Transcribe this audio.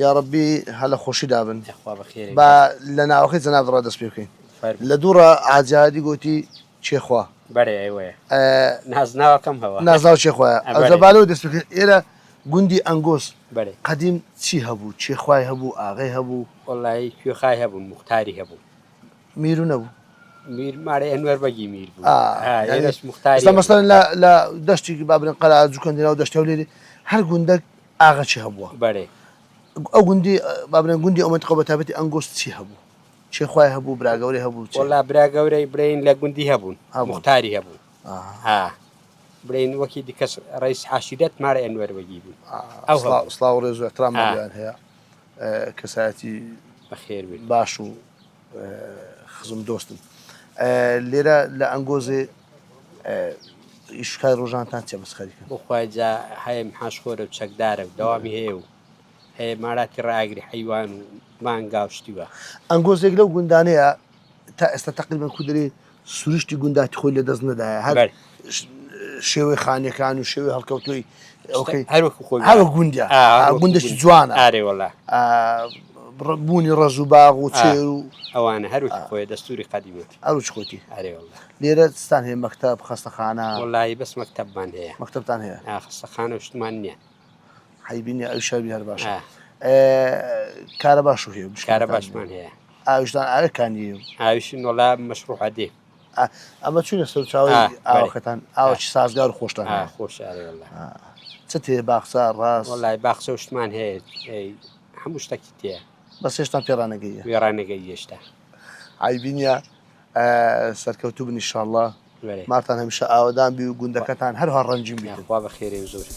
یاڕەبی هەر لە خۆشیدا بن. یاخوا بەخێرێ با لە ناوەکەی جەنابت ڕا دەست پێ بکەین. فەرموو. لە دووڕا عاجادی گۆتی چێخوا. بەرێ ئەیوەیە. نازناوەکەم هەوە. نازناو چێخوایە. ئە ئەوجا بەرێ. با لەوە دەست پێ بکەین. ئێرە گوندی ئەنگۆس بەرێ. قەدیم چی هەبوو؟ چێخوای هەبوو؟ ئاغەی هەبوو؟ وەڵایی کوێخای هەبوون، موختاری هەبوو. میرو نەبوو؟ میر مارێ ئەنوەر بەگی میر بوو. ئا ها یانی ئێرەش موختاری ئێستا هەبوو. مەسەلەن لە لە دەشتی با بڵێن قەرا جوکەندی ناو دەشتی هەولێری هەر گوندەک ئاغەچی هەبووە. بەرێ. ئەو گوندی با بڵێن گوندی ئەو مەنتیقە بە تایبەتی ئەنگۆس چی هەبوو؟ چێ خوای هەبوو برا گەورەی هەبوو چێ؟ وەڵا برا گەورەی برێین لە گوندی هەبوون هەبوون. موختاری هەبوو ئاها. ها برێین وەکی دیکەس ڕەیس عەشیرەت مارە ئەنوەر بەگی بوو ئەو سڵاو هەبوو سڵاو و ڕێز و ئیحتراممان ها. لێیان هەیە کەسایەتی بەخێر بێن. باش و خزم دۆستن لێرە لە ئەنگۆزێ ئیشکای ڕۆژانتان چیە بەس خەریکن؟ بۆ خوای جا هەیە محاشخۆرە و چەکدارە و دەوامی هەیە و هەیە ماراتی ڕاگری حەیوان و مانگا و شتی وا. ئەنگۆزێک لەو گوندانەیە تا ئێستا تەقریبەن کو دەرێ سروشتی گونداتی خۆی لە دەست نەدایە هەر بەلێ. شێوەی خانیەکان و شێوەی هەڵکەوتووی ئەوکەی هەر وەکو خۆی هەر وەک گوندە ئا، هەر وەکو گوندێکی گوند. جوانە ئارێ وەڵا. ئا، بوونی ڕەز و باغ و چێر و ئەوانە هەر وەکی خۆیە دەستوری قەدیمە. هەر وەکی خۆیتی. ئارێ وەڵا. لێرە چتان هەیە مەکتەب، خەستەخانە؟ وەڵایی بەس مەکتەبمان هەیە. مەکتەبتان هەیە؟ ئا خەستەخانە و شتمان نییە. عەیبی نییە ئەویش هەبی هەر باشە. کارەباش و هەیە کارەباشمان هەیە. ئاویشتان ئاوێ کانیە؟ ئاویشن وەڵا مەشروعە دێ. ئەمە چوینە سەرچاوەی ئاوەکەتان ئاوەکی سازگار و خۆشتان هەیە؟ خۆش ئارێ وەڵا. چ تێ باخچە ڕاست؟ وەڵای باخچە و شتمان هەیە هەموو شتەکی تێیە. بەس هێشتان پێ ڕانەگەییە؟ پێ ڕانەگەییە هێشتا. عەیبی نییە سەرکەوتوو بن ئیشاڵڵا. ماڵتان هەمیشە ئاوەدان بی و گوندەکەتان هەروها ڕەنگین بیتن. یاخوا بەخێرێ و زۆر.